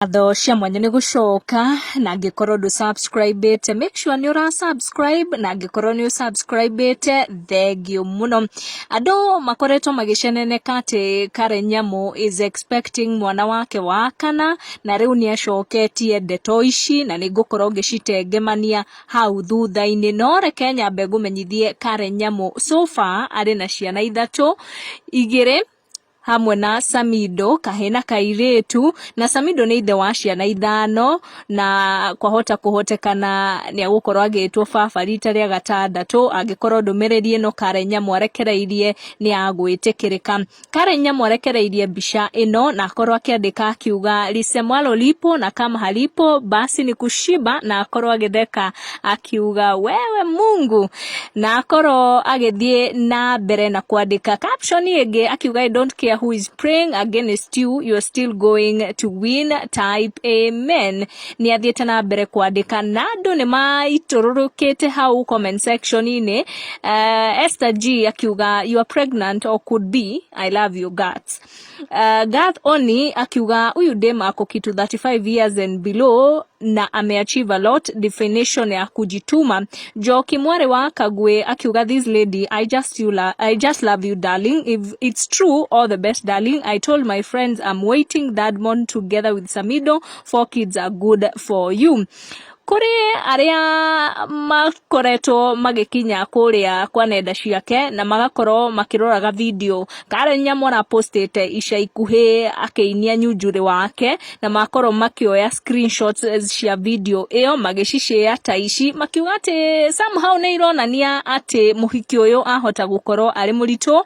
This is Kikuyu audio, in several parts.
Ngatho cia mwanya nĩ gũcoka, na angĩkorwo ndũ subscribe ĩte, make sure nĩ ũra subscribe, na angĩkorwo nĩ ũ subscribe ĩte, thengiũ mũno. Andũ makoretwo magĩceneneka atĩ Karen Nyamu is expecting mwana wake wa kana, na rĩu nĩ acoketie ndeto ici na nĩ ngũkorwo ngĩcitengemania hau thutha-inĩ. No reke nyambe ngũmenyithie Karen Nyamu so far arĩ na ciana ithatũ, igĩrĩ hamwe na Samido kahĩ na kairĩtu, na Samido nĩ ithe wa ciana ithano, na kwahota kũhotekana nĩ agũkorwo agĩtwo baba rita rĩa gatandatũ angĩkorwo ndũmĩrĩri ĩno Karen Nyamu arekereirie nĩ ya gwĩtĩkĩrĩka. Karen Nyamu arekereirie mbica ĩno na akorwo akĩandĩka akiuga, "Lisemwalo lipo na kama halipo basi ni kushiba", na akorwo agĩtheka akiuga, "Wewe Mungu", na akorwo agĩthiĩ na mbere na kwandĩka caption ĩngĩ akiuga, "I don't care who is praying against you, you're still going to win, type amen." Nĩ athiĩte na mbere kwandĩka na andũ nĩ maitũrũrũkĩte hau comment section-inĩ. Esther G akiuga, "You are pregnant or could be, I love your guts." Gath Oni akiuga, "Huyu dem ako kitu 35 years and below na ameachieve a lot, definition ya kujituma." Njoki Mwari wa Kagwe akiuga, "This lady, I just love you, darling. If it's true, all the best, darling. I told my friends I'm waiting that month together with Samido. Four kids are good for you." Kũrĩ arĩa makoretwo magĩkinya kũrĩa kwa nenda ciake na magakorwo makĩroraga video Karen Nyamu arapostĩte ica ikuhĩ akĩinia Nyunjurĩ wake, na makorwo makĩoya screenshots cia video ĩyo magĩcishare ta ici, makiuga atĩ somehow nĩ ironania atĩ mũhiki ũyũ ahota gũkorwo arĩ mũritũ.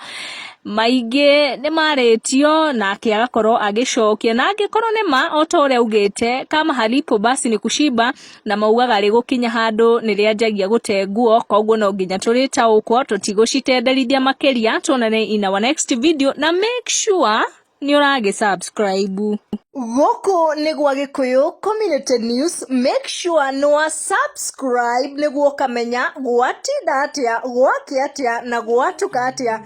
Maingĩ nĩ marĩtio nake agakorwo agĩcokia, na angĩkorwo nĩ ma o ta ũrĩa augĩte, "Kama halipo basi ni kushiba", na maugaga rĩgũkinya handũ nĩ rĩanjagia gũte nguo, koguo no nginya tũrĩtaũkwo. Tũtigũcitenderithia makĩria, tuonane in our next video, na make sure nĩ ũragĩ subscribe. Gũkũ nĩ gwa Gĩkũyũ Community News. Make sure nĩ wa subscribe nĩguo ũkamenya gwatinda atĩa, gwakĩa atĩa na gwatuka atĩa.